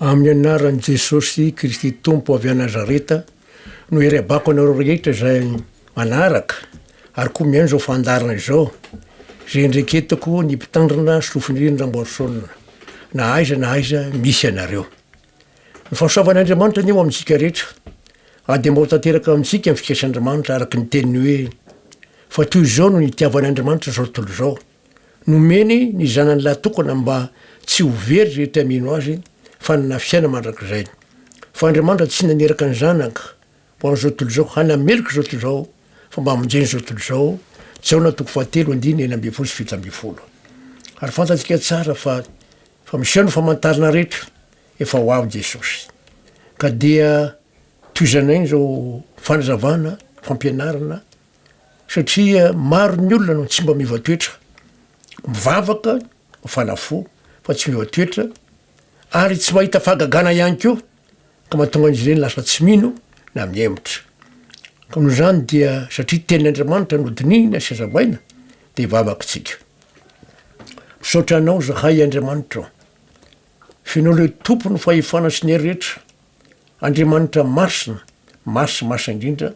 Amin'ny anaran'i Jesosy Kristy Tompo avy any Nazareta no irehabako anareo rehetra izay manaraka ary koa mihaino izao fandaharana izao, izay indreketako ny Mpitandrina Solofonirina Ramboarisaona, na aiza na aiza misy anareo. Ny fahasoavan'Andriamanitra anie ho amintsika rehetra, ary dia mba ho tanteraka amintsika ny fikasan'Andriamanitra araka ny teniny hoe, Fa toy izao no nitiavan'Andriamanitra izao tontolo izao, nomeny ny Zanany lahy tokana mba tsy ho very izay rehetra mino Azy fa hanana fiainana mandrakizay. Fa Andriamanitra tsy naniraka ny Zanaka ho an'izao tontolo izao hanameloka izao tontolo izao fa mba hamonjena izao tontolo izao, Jaona toko fahatelo andininy 16 sy 17. Ary fantatsika tsara fa fa miseho ny famantarana rehetra efa ho avy Jesosy. Ka dia tohizanay izao fanazavana, fampianarana satria maro ny olona no tsy mba miova toetra, mivavaka, mafana fo fa tsy miova toetra ary tsy mahita fahagagana ihany koa ka mahatonga an'izy ireny lasa tsy mino na mihemotra. Ka noho izany dia satria tenin'Andriamanitra no dinihina sy hazavaina dia hivavaka isika. Misaotra anao zahay Andriamanitra ô. F'Ianao ilay Tompon'ny fahefana sy ny hery rehetra, Andriamanitra masina, masy masina indrindra,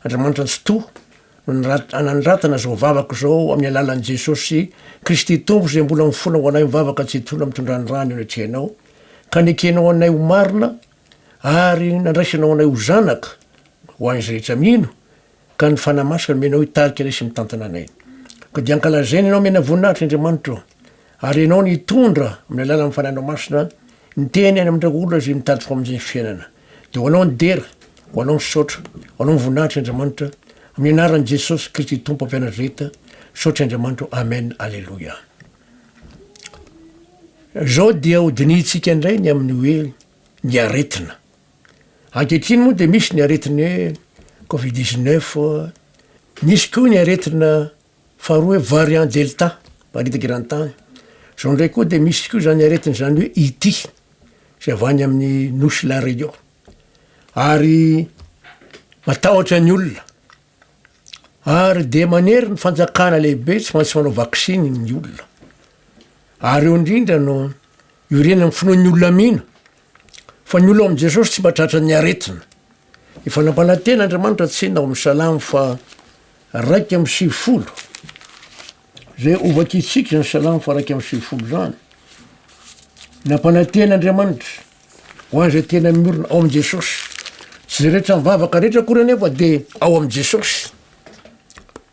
Andriamanitra Tsitoha, no nanoratana izao vavaka izao amin'ny alalan'i Jesosy Kristy Tompo izay mbola mifona ho anay mivavaka tsy hitolona mitondra ny rany eo anatrehanao, ka nekenao anay ho marina ary nandraisanao anay ho zanaka ho an'izay rehetra mino Ka ny Fanahy Masina nomenao hitarika anay sy mitantana anay. Koa dia ankalazaina Ianao omena voninahitra Andriamanitra ô, ary Ianao no hitondra amin'ny alalan'ny Fanahinao Masina ny teny any amin'ireo olona izay mitady famonjena sy fiainana. Dia ho Anao ny dera, ho Anao ny saotra, ho Anao ny voninahitra Andriamanitra, amin'ny anaran'i Jesosy Kristy Tompo avy any Nazareta, saotra Andriamanitra ô, Amen, Aleloia. Izao dia hodinihintsika indray ny amin'ny hoe ny aretina. Ankehitriny moa dia misy ny aretina hoe covid 19, nisy koa ny aretina faharoa hoe variant delta, miparitaka eran-tany. Izao indray koa dia misy koa izany aretina izany hoe ity, izay avy any amin'ny nosy La Réunion. Ary matahotra ny olona, ary dia manery ny fanjakana lehibe tsy maintsy manao vaksiny ny olona. Ary eo indrindra no iorenan'ny finoan'ny olona mino fa ny olona ao amin'i Jesosy tsy mba tratran'ny aretina. Efa nampanantena Andriamanitra tsinona ao amin'ny Salamo faha 91, izay hovakintsika izany Salamo faha 91 izany. Nampanantena Andriamanitra ho an'izay tena miorina ao amin'i Jesosy. Tsy izay rehetra mivavaka rehetra akory anefa dia ao amin'i Jesosy.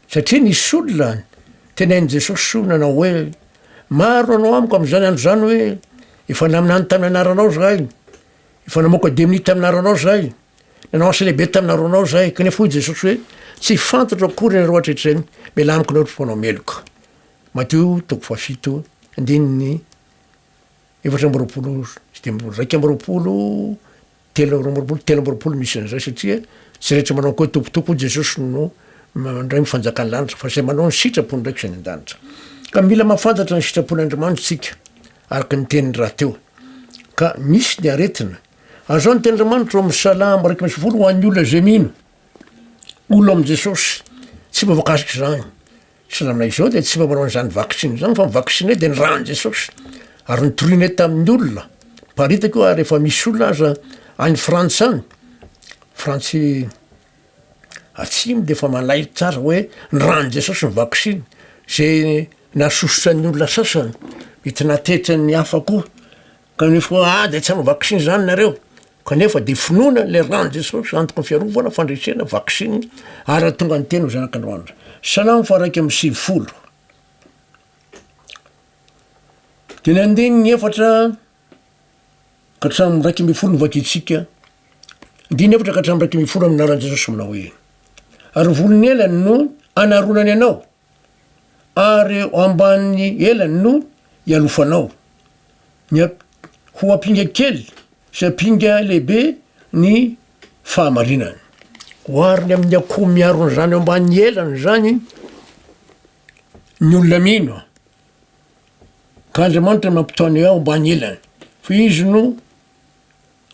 Satria nisy olona tenenin'i Jesosy soa nanao hoe, Maro hanao amiko amin'izany andro izany hoe, Efa naminany tamin'ny anaranao izahay, efa namoaka demonia tamin'ny anaranao izahay, nanao asa lehibe tamin'ny anaranao izahay. Kanefa hoy Jesosy hoe, Tsy fantatro akory ianareo hatretr'izay, mialà amiko ianareo ry mpanao meloka. Matio toko fahafito, andininy 24 sy 21. 23, 23 misy an'izay satria tsy rehetra manao koa Tompo Tompo hoy Jesosy no mandray ny fanjakan'ny lanitra fa izay manao ny sitrapony ndraiky izay any an-danitra. Ka mila mahafantatra ny sitrapon'Andriamanitra isika araka ny teniny rahateo. Ka misy ny aretina. Ary izao ny tenin'Andriamanitra ao amin'ny Salamo 11 ho an'ny olona izay mino, olona ao amin'i Jesosy, tsy mba voakasika izany. Salamina izao dia tsy mba manao an'izany vaksiny izany fa ny vaksiny dia ny ran'i Jesosy ary notorianay tamin'ny olona miparitaka io ary efa misy olona aza any Frantsa any, Frantsy atsimo dia efa malay tsara hoe ny ran'i Jesosy ny vaksiny zay nahasosotra ny olona sasany mety nahatehitra ny hafa koa. Kanefa hoe ah de tsy hanao vaksiny zany nareo, kanefa de finoana le ran'i Jesosy antoky ny fiarovana, fandresena, vaksiny ary hahatonga ny tena ho zanak'Andriamanitra. Salamo faha 91. De ny andininy efatra ka hatramin'ny 11 no vakintsika, andininy efatra ka hatramin'ny 11 amin'ny anaran'i Jesosy manao hoe, ary ny volon'ny elany no anaronany anao, ary eo ambanin'ny elany no ialofanao. Ny ho ampinga kely sy ampinga lehibe ny fahamarinany. Ohariny amin'ny akoho miaro an'izany eo ambanin'ny elany izany ny olona mino, ka Andriamanitra mampitaona eo ambany elany, fa Izy no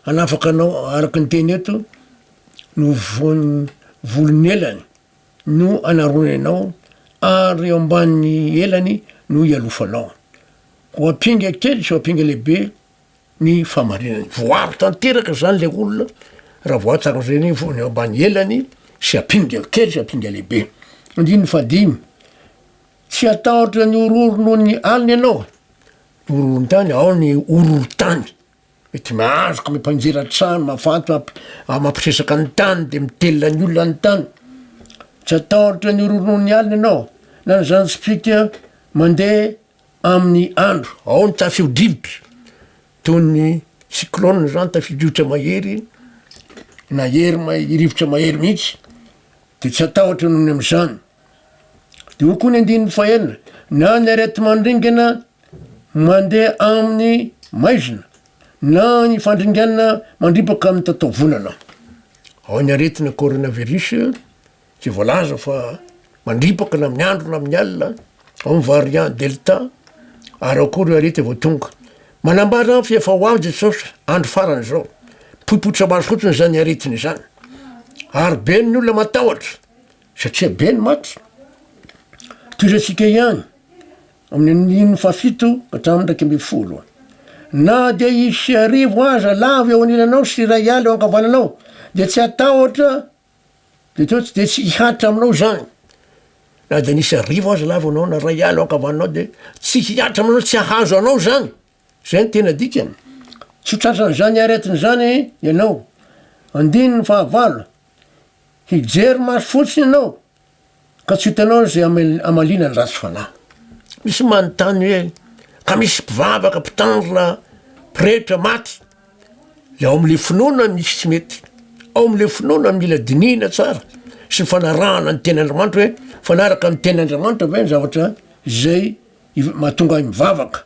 hanafaka anao araka ny teny eto, no voan'ny volon'ny elany. no anaronany anao ary eo ambanin'ny elany no ialofanao. Ho ampinga kely sy ho ampinga lehibe. ny fahamarinany. Voaro tanteraka zany le olona raha vao atsangana eo eo ambany elany sy ampinga kely sy ampinga lehibe. Andininy fahadimy, Tsy hatahotra ny horohoro noho ny alina ianao, ny horohoron-tany, ao ny horohoron-tany. Mety mahazo ka mampanjera trano, mahafaty, mampiresaka ny tany de mitelina ny olona ny tany. Tsy hatahotra ny horohoro noho ny alina ianao, na ny zana-tsipìka mandeha amin'ny andro. Ao ny tafio-drivotra, toy ny cyclone zany, tafio-drivotra mahery, na hery ma- rivotra mahery mihitsy, de tsy hatahotra noho ny am'zany. De hoy koa ny andininy fahenina, na ny areti-mandringana mandeha amin'ny maizina, na ny fandringanana mandripaka amin'ny tataovonana. Ao ny aretina coronavirus zay voalaza fa mandripaka na amin'ny andro na amin'ny alina, ao ny variant delta, ary ao koa ireo aretina vao tonga. Manambara fa efa ho avy Jesosy andro farany zao. Mipoipoitra maso fotsiny zany aretina izany. Ary be ny olona matahotra satria be ny maty. Tohizantsika ihany amin'ny andininy fahafito ka hatramin'ny 11. Na dia hisy arivo aza lavo eo anilanao sy iray alina eo ankavananao, dia tsy hatahotra, dia toa tsy dia tsy hihatra aminao izany. Na dia nisy arivo aza lavo anao na iray alina eo ankavananao dia tsy hihatra aminao, tsy hahazo anao izany. Zay no tena dikany. Tsy ho tratran'izany aretina izany ianao. Andininy fahavalo, Hijery maso fotsiny ianao ka tsy hitanao izay hamaliana ny ratsy fanahy. Misy manontany hoe, ka misy mpivavaka, mpitandrina, pretra maty? Le ao amle finoana misy tsy mety, ao amle finoana mila dinihina tsara sy ny fanarahana ny tenin'Andriamanitra hoe mifanaraka amin'ny tenin'Andriamanitra ve ny zavatra izay mahatonga ahy mivavaka.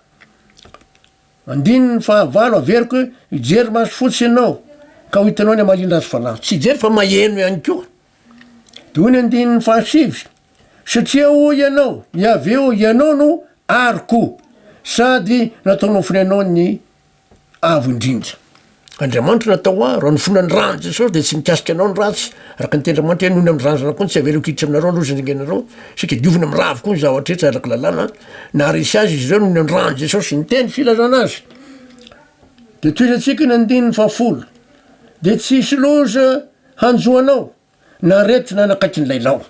Andininy fahavalo, averiko hoe, hijery maso fotsy ianao, ka ho hitanao ny hamalian'ny ratsy fanahy. Tsy hijery fa maheno ihany koa. Dia hoy ny andininy fahasivy, satria hoy ianao, Yaveh ô, ianao no aroko, sady nataonao fonenao ny Avo indrindra. Andriamanitra natao ahy, raha nofona ny ran'i Jesosy dia tsy mikasika anao ny ratsy, araka ny tenin'Andriamanitra hoe noho ny amin'ny ran'ny zanak'ondry tsy avelako hiditra aminareo aloha izay ringanareo, saika diovina amin'ny ra avokoa ny zavatra rehetra araka ny lalàna, naharesy azy izy ireo noho ny amin'ny ran'i Jesosy, ny teny filazana azy. Dia tohizantsika ny andininy fahafolo, dia tsy hisy loza hanjo anao, na aretina hanakaiky ny lainao.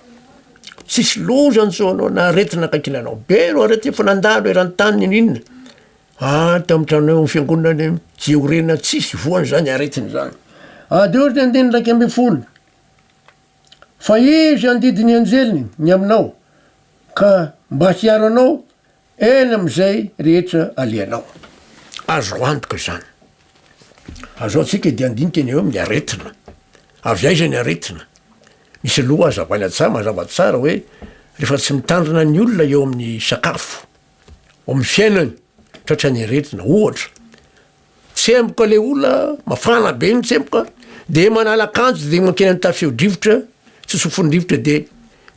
Tsisy loza hanjo anao na aretina akaiky ny lainao. Be ireo aretina efa nandalo eran-tany n'inona. Ah, tao amin'ny trano eo amin'ny fiangonana any Jeorena tsisy voany zany aretina zany. Adio ny andininy 11. Fa izy handidy ny anjeliny ny aminao ka mba hiaro anao Eny amin'izay rehetra alehanao. Azo antoka izany. Azo antsika dia handinika ny eo amin'ny aretina. Avy aiza ny aretina? Misy aloha hazavaina tsara, mazava tsara hoe rehefa tsy mitandrina ny olona eo amin'ny sakafo, ao amin'ny fiainany, tratra ny aretina. Ohatra, Tsemboka le olona, mafana be ny tsemboka, de manala akanjo de mankeny amin'ny tafio-drivotra, tsy tsofin'ny rivotra de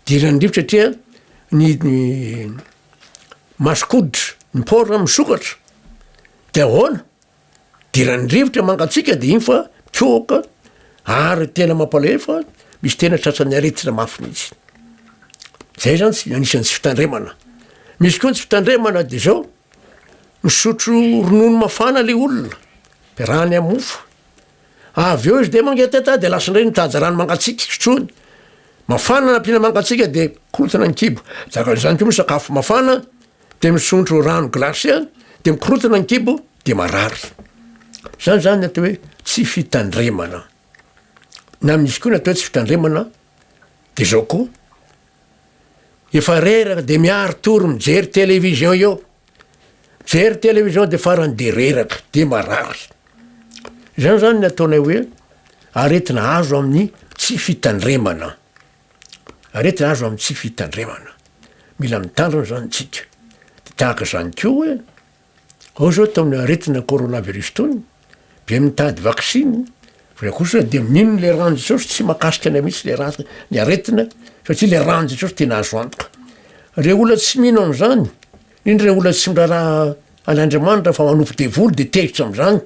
diran'ny rivotra satria ny ny mason-koditra, ny pore misokatra, de ahoana? Diran'ny rivotra mangatsiaka de iny fa mikohoka ary tena mampalahelo fa misy tena tratran'ny aretina mafy mihitsy. Zay zany tsy anisan'ny tsy fitandremana. Misy koa ny tsy fitandremana de zao, Misotro ronono mafana le olona, ampiarahany amin'ny mofo. Avy eo izy de mangetaheta de lasa indray mitady rano mangatsiaka sotroiny. Mafana nampiana mangatsiaka de korontana ny kibo. Tahaka an'izany koa misakafo mafana de misotro rano glacé de mikorontana ny kibo de marary. Zany zany ny atao hoe tsy fitandremana. Na misy koa ny atao hoe tsy fitandremana de zao koa, Efa reraka de miari-tory mijery télévision eo, mijery télévision de farany de reraka de marary. Zany zany ny ataonay hoe aretina azo amin'ny tsy fitandremana, aretina azo amin'ny tsy fitandremana. Mila mitandrina zany tsika. De tahaka zany koa hoe Ao zao tamin'ny aretina coronavirus tony be mitady vaksiny fa zay kosa de mino le ran'i Jesosy tsy makasika anay mihitsy le ratsy ny aretina satria le ran'i Jesosy tena azo antoka. Reo olona tsy mino an'izany, indrindra reo olona tsy miraharaha an'Andriamanitra fa manompo devoly de tezitra am'zany,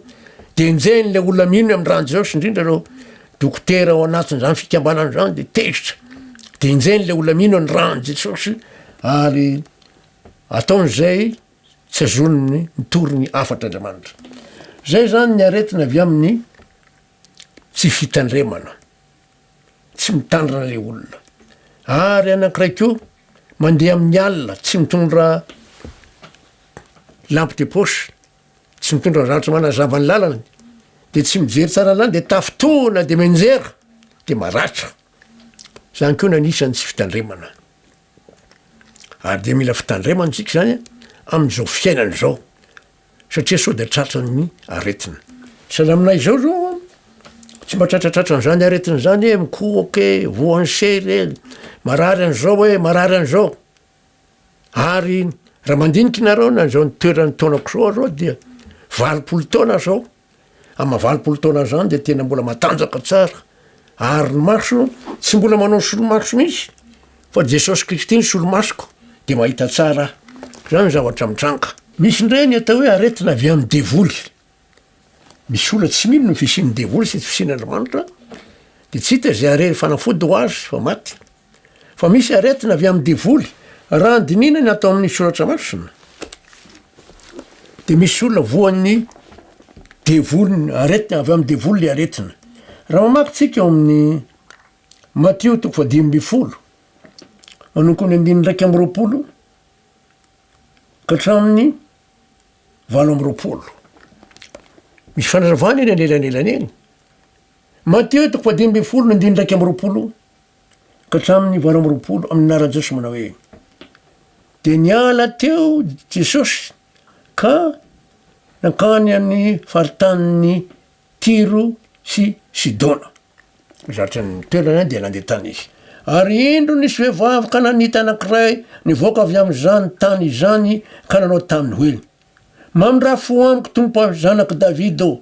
de enjehiny le olona mino amin'ny ran'i Jesosy indrindra reo dokotera ao anatin'izany fikambanana zany de tezitra, de enjehiny le olona mino ny ran'i Jesosy ary ataony zay Tsy azony mitory ny hafatr'Andriamanitra. Zay zany ny aretina avy amin'ny tsy fitandremana. Tsy mitandrina le olona. Ary anankiray koa mandeha amin'ny alina tsy mitondra lampe de poche, tsy mitondra zavatra manazava ny lalany, de tsy mijery tsara ny lalana de tafintohina de mianjera de maratra. Zany koa no anisan'ny tsy fitandremana. Ary dia mila fitandremana isika zany amin'izao fiainana izao satria sao dia tratran'ny aretina. Sahala aminay izao zao an, tsy mba tratratratran'izany aretina izany hoe mikohoka e, voan'ny sery e, marary an'izao e, marary an'izao. Ary raha mandinika nareo na izao ny toeran'ny taonako izao aho zao dia 80 taona zao. Amin'ny maha 80 taona zany dia tena mbola matanjaka tsara ary ny maso tsy mbola manao solomaso mihitsy fa Jesosy Kristy ny solomasoko dia mahita tsara aho. Zany ny zavatra mitranga. Misy indray ny atao hoe aretina avy amin'ny devoly. Misy olona tsy mino ny fisian'ny devoly sy ny fisian'Andriamanitra dia tsy hita izay are fanafody ho azy fa maty. Fa misy aretina avy amin'ny devoly. Raha dinihina ny ato amin'ny soratra masina dia misy olona voan'ny devoly, aretina avy amin'ny devoly le aretina. Raha mamaky tsika ao amin'ny Matio toko faha-15 manomboka amin'ny andininy 21 ka hatramin'ny 28. Misy fanazavana eny anelanelany eny. Matio toko faha-15 ny andininy 21 ka hatramin'ny 28 amin'ny anaran'i Jesosy manao hoe, Dia niala teo Jesosy ka nankany amin'ny faritanin'i Tyro sy Sidona. Zatra ny toerana dia nandeha tany izy. Ary indro nisy vehivavy kananita anankiray nivoaka avy amin'izany tany izany ka nanao taminy hoe, Mamindrà fo amiko, Tompo aho, zanak'i Davida ô!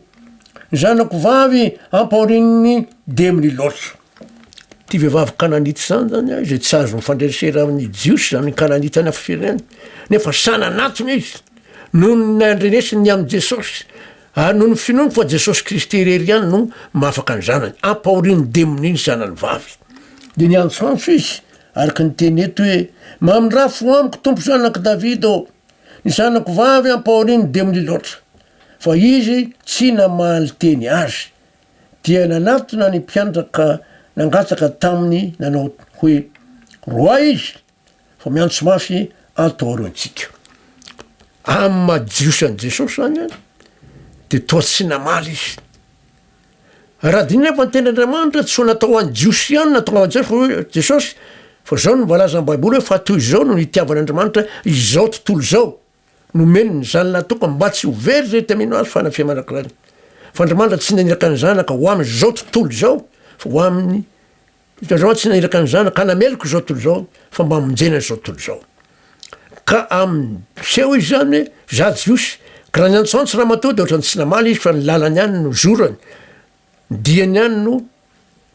Ny zanako vavy ampahorian'ny demony loatra. Ity vehivavy kananita izany zany a, izay tsy azo mifanderesera amin'ny Jiosy izany kananita any hafa firenena, nefa sahy nanatona izy noho ny nandrenesiny ny amin'i Jesosy ary noho ny finoany fa Jesosy Kristy irery ihany no mahafaka ny zanany. Ampahorian'ny demony ny zanany vavy. Dia niantsoantso izy araka ny teny eto hoe, Mamindrà fo amiko, Tompo zanak'i Davida ô! Ny zanako vavy ampahorian'ny demonia loatra, fa izy tsy namaly teny azy. Dia nanatona ny mpianatra ka nangataka taminy nanao hoe, Roahy izy, fa miantso mafy ato aoriantsika. Amin'ny maha Jiosy an'i Jesosy izany, dia toa tsy namaly izy. Raha dinihina fa ny tenin'Andriamanitra tsy ho natao ho an'ny Jiosy ihany natao ho an'i Jesosy fa hoe Jesosy fa izao no voalazan'ny Baiboly hoe fa toy izao no nitiavan'Andriamanitra izao tontolo izao nomeny ny zanany lahy-tokana mba tsy ho very izay te mino azy fa hanafia mandrakizay. Fa Andriamanitra tsy naniraka ny zanaka ho amin'izao tontolo izao fa ho amin'ny Hitanareo tsy naniraka ny zanaka hanameloka izao tontolo izao fa mba hamonjena izao tontolo izao. Ka amin'ny seho izy izany hoe za jiosy, ka raha niantsoantso ramatoa dia ohatran'ny tsy namaly izy fa ny lalany ihany no zorany, ny diany ihany no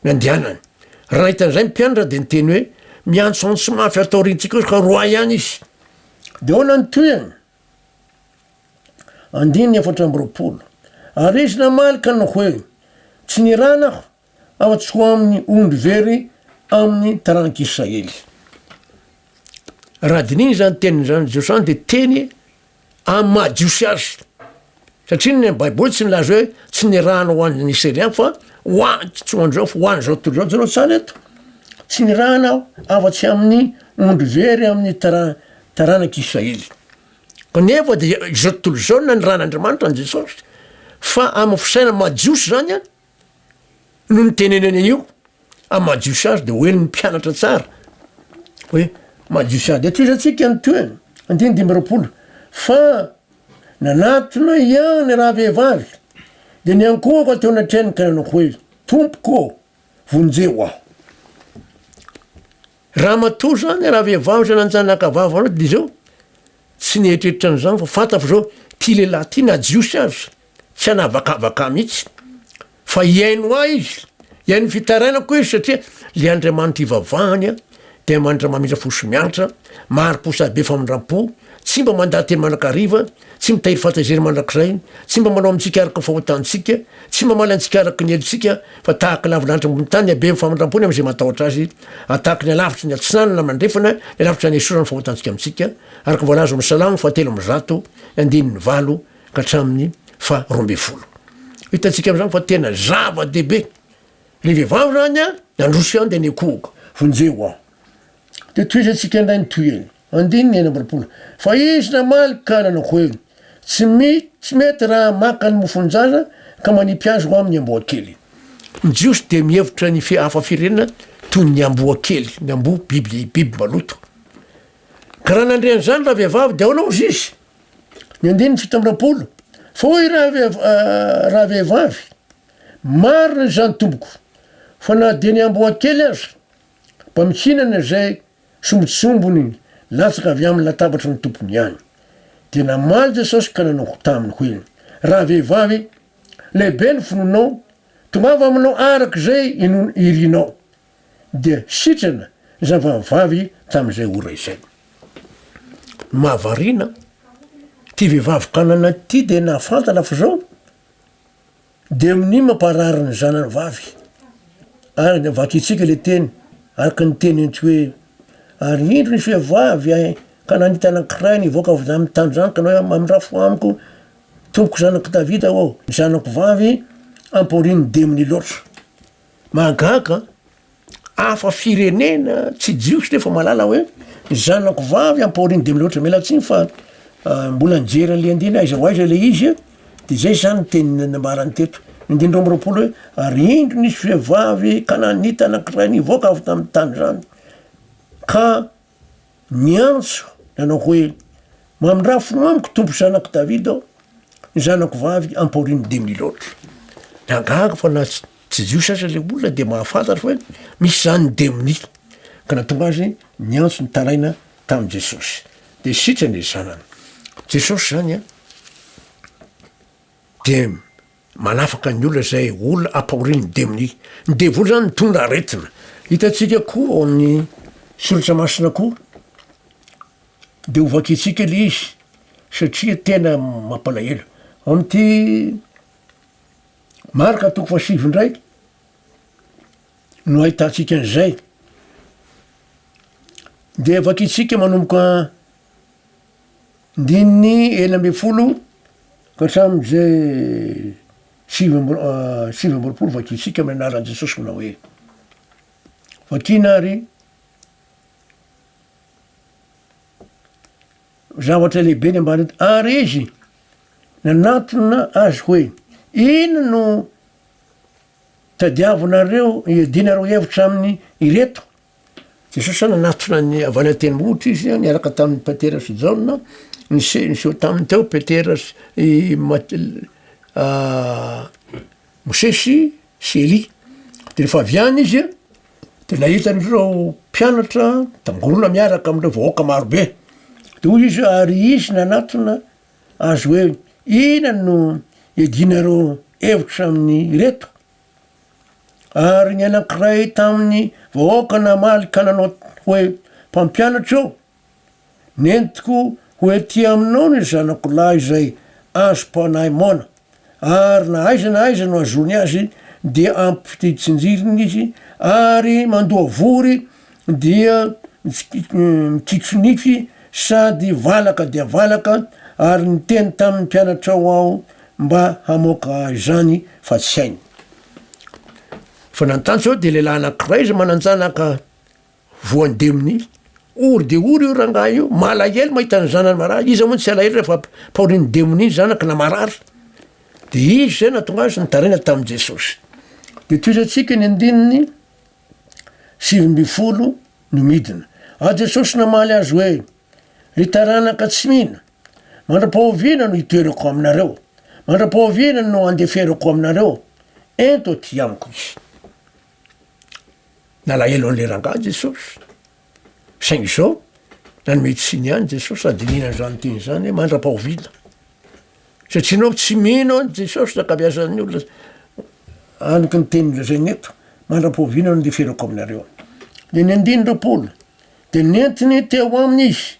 nandehanany. Raha nahita an'izay ny mpianatra dia niteny hoe miantsoantso mafy ato aoriantsika eo ka roahy ihany izy. Dia ahoana ny tohiny? Andininy 24. Ary izy namaly ka nanao hoe, Tsy nirahana aho, afa-tsy ho amin'ny ondry very amin'ny taranak'i Israely. Raha dinihina izany teniny izany Jiosy izany dia teny amin'ny maha Jiosy azy. Satria ny Baiboly tsy nilaza hoe tsy nirahana ho an'ny Israely fa ho an- tsy ho an'izao fa ho an'izao tontolo izao. Jereo tsara eto. Tsy nirahana aho afa-tsy amin'ny ondry very amin'ny tara- taranak'i Israely. Kanefa dia izao tontolo izao no nanirahan'Andriamanitra an'i Jesosy. Fa amin'ny fisainana maha Jiosy izany an, no nitenenany an'io amin'ny maha jiosy azy de ho henon'ny mpianatra tsara hoe maha jiosy azy de tohizantsika ny tohiny andininy 25 fa nanatona ihany rahavehivavy de niankohoka teo anatrehany ka nanao hoe tompoko ô vonjeo aho Ramatoa zany raha vehivavy zany anjanaka vavy anao de zao tsy nieritreritra an'izany fa fantako zao ty lehilahy ty na jiosy aza tsy hanavakavaka mihitsy fa hihaino ahy izy, hihaino ny fitarainako izy satria le Andriamanitra ivavahany a de Andriamanitra mamindra fo sy miantra, mahari-po sady be famindram-po, tsy mba mandà teny mandrakariva, tsy mitahiry fahatezerana mandrakizay, tsy mba manao amintsika araka ny fahotantsika, tsy mamaly antsika araka ny helotsika, fa tahaka ny avo-lanitra ambony tany ny haben'ny famindram-pony amin'izay matahotra Azy, ary tahaka ny halavitry ny atsinanana amin'ny andrefana ny halavitry ny hanesorana ny fahotantsika amintsika, araka ny voalaza ao amin'ny Salamo fahatelo amby zato, ny andininy valo ka hatramin'ny faha 12. Hitantsika amin'izany fa tena zava-dehibe. Le vehivavy zany an, nandroso ihany de nikohoka, vonjeo aho. De tohizantsika indray ny tohiny, andininy 26, Fa izy namaly ka nanao hoe, Tsy mi, tsy mety raha maka ny mofon-jaza ka manipy azy ho amin'ny amboakely. Ny Jiosy dia mihevitra ny hafa firenena toy ny amboakely, ny amboa biby, biby maloto. Ka raha nandre an'izany ravehivavy dia ahoana hozy izy? Ny andininy 27, Fa hoy ravehivavy, Marina izany tompoko, fa na dia ny amboakely aza mba mihinana izay sombintsombiny latsaka avy amin'ny latabatry ny tompony ihany. Dia namaly Jesosy ka nanao taminy hoe, Ravehivavy, lehibe ny finoanao, tongava aminao araka izay irinao. Dia sitrana ny zavavavy tamin'izay ora izay. Ny mahavariana, ity vehivavy Kanana ity dia nahafantatra fa izao demonia mamparary ny zanany vavy. Ary dia vakintsika ilay teny, araka ny teny ento hoe, Ary indro nisy vehivavy Kananita anankiray nivoaka avy tamin'ny tanin-drano ka nanao hoe, Mamindrafo amiko, tompoko zanak'i Davida ô, ny zanako vavy ampahorian'ny demonia loatra. Mahagaga, hafa firenena tsy jiosy nefa mahalala hoe ny zanako vavy ampahorian'ny demony loatra. Miala tsiny fa mbola nijery an'le andiny aiza ho aiza le izy a, de zay zany ny teny nambarany teto. Ny andininy 22 hoe ary indro nisy vehivavy kananita anankiray nivoaka avy tamin'ny tany zany ka Niantso nanao hoe, Mamindrafo fo amiko, Tompo zanak'i Davida ô, ny zanako vavy ampahorian'ny demony loatra. Nahagaga fa na tsy jiosy aza ilay olona dia mahafantatra hoe misy izany ny demonia. Ka nahatonga azy niantso nitaraina tamin'i Jesosy. Dia sitrana ilay zanany. Jesosy izany an, dia Manafaka ny olona izay olona ampahorian'ny demonia. Ny devoly izany mitondra aretina. Hitantsika koa ao amin'ny soratra masina koa, dia ho vakintsika ilay izy satria tena mampalahelo. Ao amin'ity Marka toko fahasivy indray no ahitantsika an'izay. Dia vakintsika manomboka Ndininy 16 ka hatramin'izay 29 vakintsika amin'ny anaran'i Jesosy manao hoe, Vakina ary zavatra lehibe ny ambany eto. Ary izy nanatona azy hoe, Inona no tadiavinareo hiadianareo hevitra amin'ny ireto? Jesosy zany nanatona ny avy any an-tendrombohitra izy niaraka tamin'i Petera sy Jaona, nise- niseho taminy teo Petera sy i Mat- Mosesy sy Elia. De rehefa avy any izy a, de nahita an'ireo mpianatra tangorona miaraka amin'ireo vahoaka marobe. De hoy izy hoe, ary izy nanatona azy hoe, inona no iadianareo hevitra amin'ireto? Ary ny anankiray tamin'ny vahoaka namaly ka nanao hoe, Mpampianatra ô, nentiko ho ety aminao ny zanako lahy izay azom-panahy moana, ary na aiza na aiza no ahazoany azy dia ampitsinjiriny izy, ary mandoa vory dia mikitro-nify sady valaka dia valaka, ary niteny tamin'ny mpianatrao aho mba hamoaka izany fa tsy hainy. Fa nanontany sao dia lehilahy anankiray izay manan-janaka voan'ny demonia. Ory dia ory io rangahy io, malahelo mahita ny zanany marary. Iza moa no tsy alahelo rehefa ampahorian'ny demonia ny zanaka na marary? Dia izy izay nahatonga azy nitaraina tamin'i Jesosy. Dia tohizantsika ny andininy 19 no midina. Ary Jesosy namaly azy hoe, Ry taranaka tsy mino, mandra-pahoviana no hitoerako aminareo? Mandra-pahoviana no handeferako aminareo? Ento aty amiko izy. Nalahelo an'ilay rangahy Jesosy. Saingy izao, nanome tsiny ihany Jesosy sady nihinana izany teny izany hoe mandra-pahoviana. Satria ianao tsy mino an'i Jesosy ny ankabeazan'ny olona, araka ny teny lazainy eto, mandra-pahoviana no handeferako aminareo. Dia ny andininy 20, Dia nentiny teo aminy izy,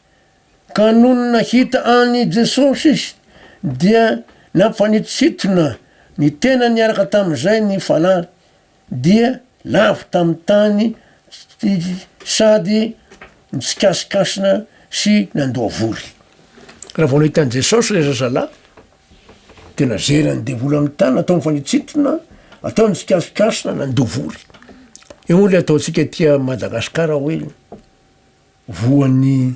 ka nony nahita an'i Jesosy izy, dia nampifanitsintona ny tenany niaraka tamin'izay ny fanahy, dia lavo tamin'ny tany izy sady nitsikasikasina sy nandoa vory. Raha vao nahita an'i Jesosy ilay zazalahy. Tena zeran'ny devoly amin'ny tany, atao mifanitsintona, atao ny tsikasikasina nandoa voly. Io moa le ataontsika aty Madagasikara hoe voan'ny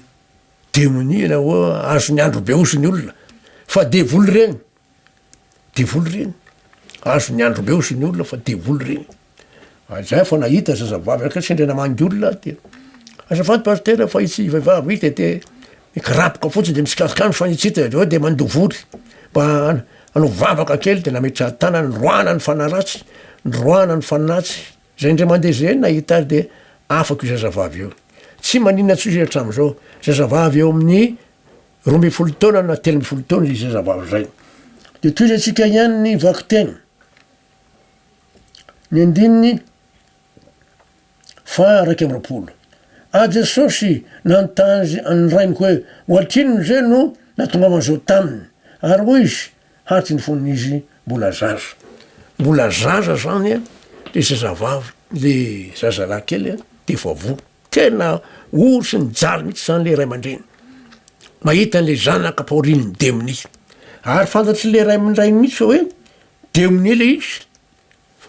demonia na hoe azon'ny andro be ozy ny olona fa devoly ireny. Devoly ireny. Azon'ny andro be ozy ny olona fa devoly ireny. Ary zay fa nahita zazavavy aka sendra namangy olona dia azafady pasitera fa itsy vehivavy itsy de te mikirapoka fotsiny de mitsikafika any fa itsy de avy eo de mandoa voly mba hanao vavaka kely de nametraha tanana noroahana ny fanahy ratsy, noroahana ny fanahy ratsy, zay indray mandeha zay nahita azy de afaka io zazavavy io. Tsy maninona intsony izy hatramin'izao, zazavavy eo amin'ny 12 taona na 13 taona izy zazavavy zay. De tohizantsika ihany ny vakiteny. Ny andininy faha 21. Ary Jesosy nanontany ny rainy hoe, Ohatrinona izay no nahatongavan'izao taminy? Ary hoy izy, Hatry ny fony izy mbola zaza. Mbola zaza zany le zazavavy, le zazalahy kely de efa voa. Tena ory sy nijaly mihitsy zany le ray aman-dreny mahita an'le zanaka ampahorian'ny demonia. Ary fantatr'le ray aman-drainy mihitsy fa hoe demonia le izy,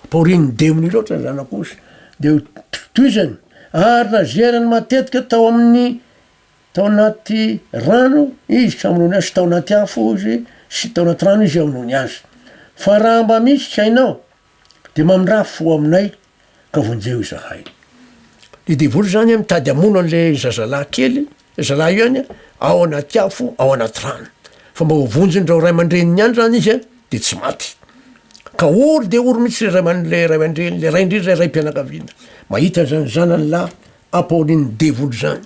ampahorian'ny demonia loatra ny zanak'osy. De tohizany, ary nazerany matetika tao amin'ny tao anaty rano izy hamonoany azy sy tao anaty afo izy sy tao anaty rano izy hamonoany azy. Fa raha mba misy hainao de mamindrà fo aminay ka vonjeo izahay. Ny devoly zany mitady hamono an'le zazalahy kely, zazalahy io ihany ao anaty afo, ao anaty rano. Fa mba ho vonjin'ireo ray aman-dreniny ihany zany izy de tsy maty. Ka ory de ory mihitsy le ray aman- le ray aman-dreny, le ray indrindra raim-pianakaviana mahita an'zany zanany lahy ampahorian'ny devoly zany.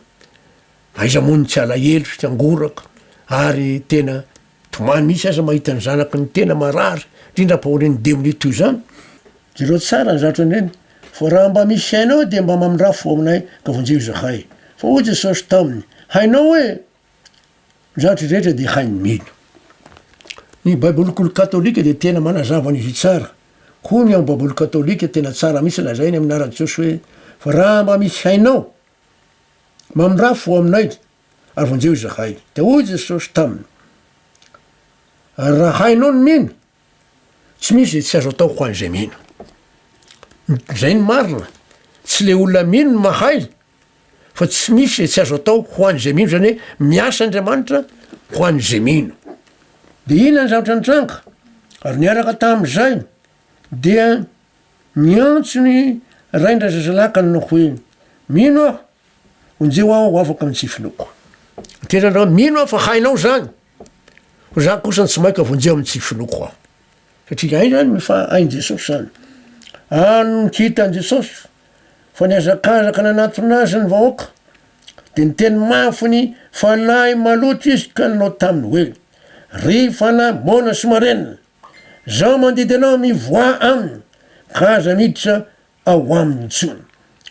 Aiza moa no tsy alahelo sy angoraka ary tena Tomany mihitsy aza mahita ny zanaky ny tena marary, indrindra ampahorian'ny demonia toy izany. Jereo tsara ny zavatra nireny, fa raha mba misy hainao dia mba mamindrà fo aminay ka vonjeo izahay. Fa hoy Jesosy taminy, Hainao hoe? Ny zavatra rehetra dia hain'ny mino. Ny baibolikolo katolika dia tena manazava an'izy io tsara. Koa ny ao baiboly katolika tena tsara mihitsy lazainy amin'ny anaran'i Jesosy hoe, Fa raha mba misy hainao, mamindrà fo aminay ary vonjeo izahay. Dia hoy Jesosy taminy, Raha hainao ny mino, tsy misy izay tsy azo atao ho an'izay mino. Izay no marina, tsy le olona mino no mahay, fa tsy misy izay tsy azo atao ho an'izay mino, izany hoe miasa Andriamanitra ho an'izay mino. Dia inona ny zavatra nitranga? Ary niaraka tamin'izay dia niantso ny rain-drazazalahy ka nanao hoe, Mino aho, Vonjeo aho ho afaka amin'ny tsy finoako. Miteny anao, mino aho fa hainao izany. Fa za kosa tsy maika vonjeo amin'ny tsy finoako aho. Satria hay zany fa hain'i Jesosy izany. Any tsy hitan'i Jesosy fa nihazakazaka nanatona azy ny vahoaka. Dia niteny mafy ny fanahy maloto izy ka nanao taminy hoe, Ry fanahy moana sy marenina, zaho mandidy anao mivoaha aminy ka aza miditra ao aminy intsony.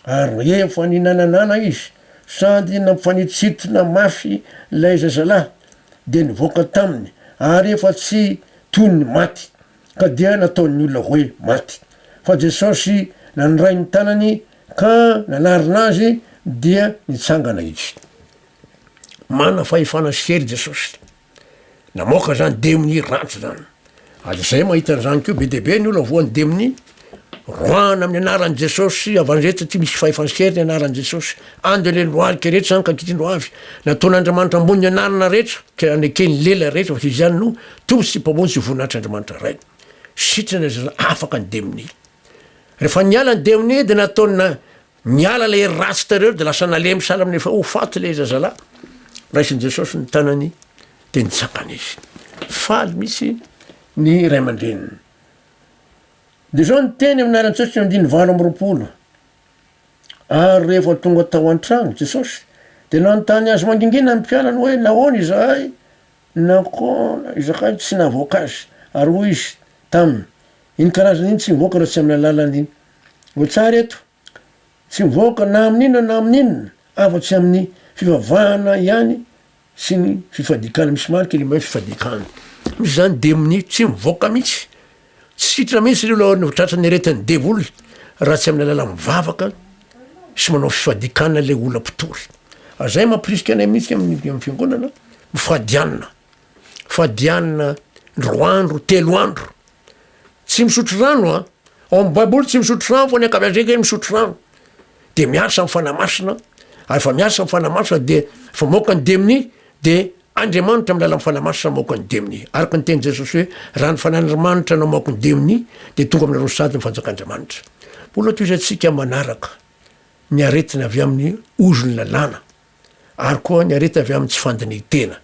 Ary rehefa ninananana izy sady nampifanitsintona mafy ilay zazalahy, dia nivoaka taminy, ary efa tsy toy ny maty, ka dia nataon'ny olona hoe maty. Fa Jesosy nandray ny tanany ka nanarina azy, dia nitsangana izy. Manana fahefana sy hery Jesosy. Namoaka zany demonia ratsy zany. Ary zay mahita an'izany koa be dia be ny olona voan'ny demonia. Roahana amin'ny anaran'i Jesosy avy any rehetra tsy misy fahefana sy hery ny anaran'i Jesosy. Any dia le lohalika rehetra zany ka ankehitriny ho avy. Nataon'Andriamanitra ambony ny anarana rehetra ka neken'ny lela rehetra fa izy ihany no Tompo sy Mpamonjy sy voninahitr'Andriamanitra Ray. Sitrana izy afaka ny demonia. Rehefa niala ny demonia dia nataony Niala ilay hery ratsy tareo de lasa nalemy sahala amin'ny efa ho faty ilay zazalahy. Raisin'i Jesosy ny tanany de nitsangana izy. Faly mihitsy ny ray aman-dreniny. De zao ny teny amin'ny anaran'i Jesosy andininy 28. Ary rehefa tonga tao an-trano Jesosy de nanontany azy mangingina ny mpianany hoe nahoana izahay na koa izahay tsy navoaka azy. Ary hoy izy taminy, iny karazana iny tsy mivoaka raha tsy amin'ny alalan'ny Ho tsara eto, tsy mivoaka na amin'inona na amin'inona afa-tsy amin'ny fivavahana ihany sy ny fifadian-kanina. Misy marika ilay hoe fifadian-kanina. Misy izany demonia tsy mivoaka mihitsy, tsy sitrana mihitsy ireo olona tratran'ny aretin'ny devoly raha tsy amin'ny alalan'ny mivavaka sy manao fifadian-kanina ilay olona mpitory. Ary izay mampirisika anay mihitsy amin'ny fiangonana, mifady hanina. Fady hanina. Roa andro, telo andro. Tsy misotro rano an! Ao amin'ny baiboly tsy misotro rano fa ny ankabeazantsika misotro rano. Dia miasa ny fanahy masina, ary efa miasa ny fanahy masina dia efa maoka ny demonia, dia Andriamanitra amin'ny alalan'ny fanahy masina maoka ny demonia. Araka ny tenin'i Jesosy hoe, raha ny fanahin'Andriamanitra no maoka ny demonia, dia tonga aminareo sady ny fanjakan'Andriamanitra. Mbola tohizantsika manaraka ny aretina avy amin'ny ozon'ny lalàna. ary koa ny aretina avy amin'ny tsy fandinihin-tena.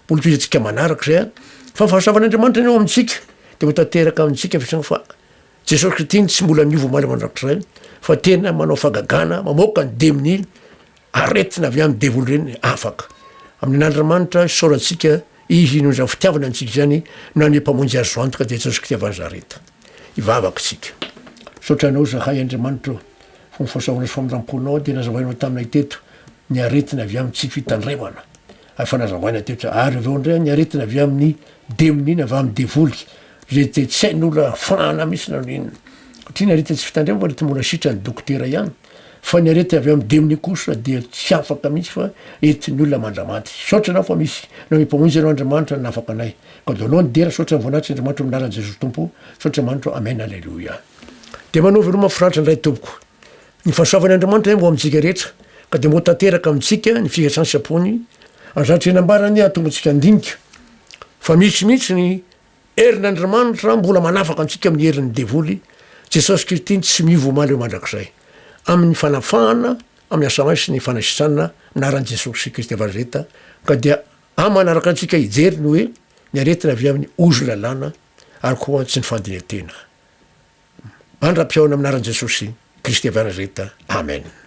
Mbola tohizantsika manaraka izay an, fa ny fahasoavan'Andriamanitra anie ao amintsika dia ho tanteraka amintsika fa fa Jesosy Kristy tsy mbola niova omaly mandrakizay fa tena manao fahagagana mamoaka ny demonia aretina avy amin'ny devoly ireny afaka. Amin'ny an'Andriamanitra isaorantsika Izy noho izany fitiavana antsika izany no nanome Mpamonjy azo antoka dia Jesosy Kristy avy Nazareta. Hivavaka isika. Misaotra Anao izahay Andriamanitra ô. Fa ny fahasoavanao sy famindram-ponao dia nazavainao taminay teto ny aretina avy amin'ny tsy fitandremana, ary efa nazavaina teto, ary avy eo indray ny aretina avy amin'ny demonia na avy amin'ny devoly, izay dia tsy hain'olona afahana mihitsy na inona. Satria ny aretina tsy fitandremana aretina mbola sitran'ny dokotera ihany, fa ny aretina avy amin'ny demonia kosa dia tsy afaka mihitsy fa entin'ny olona mandra-maty. Misaotra anao fa misy nanome Mpamonjy ianao Andriamanitra nanafaka anay. Ka dia anao ny dera, misaotra ny voninahitra Andriamanitra amin'ny anaran'i Jesosy Tompo. Misaotra Andriamanitra, Amen Aleloia. Dia manao veloma firaritra indray tompoko. Ny fahasoavan' Andriamanitra anie mba ho amintsika rehetra, ka dia mba ho tanteraka amintsika ny fikasany sy am-pony, ary zavatra izay nambarany hahatonga antsika handinika fa misy mihitsy ny herin' Andriamanitra mbola manafaka antsika amin'ny herin'ny devoly, Jesosy Kristy tsy miova omaly eo mandrakizay, amin'ny fanafahana amin'ny asa mahay sy ny fanasitranana amin'ny anaran'i Jesosy Kristy avy Nazareta, ka dia amanaraka antsika hijery ny hoe ny aretina avy amin'ny ozo-lalàna ary koa tsy ny fandinihan-tena. Mandra-pihaona amin'ny anaran'i Jesosy Kristy avy Nazareta. Amen.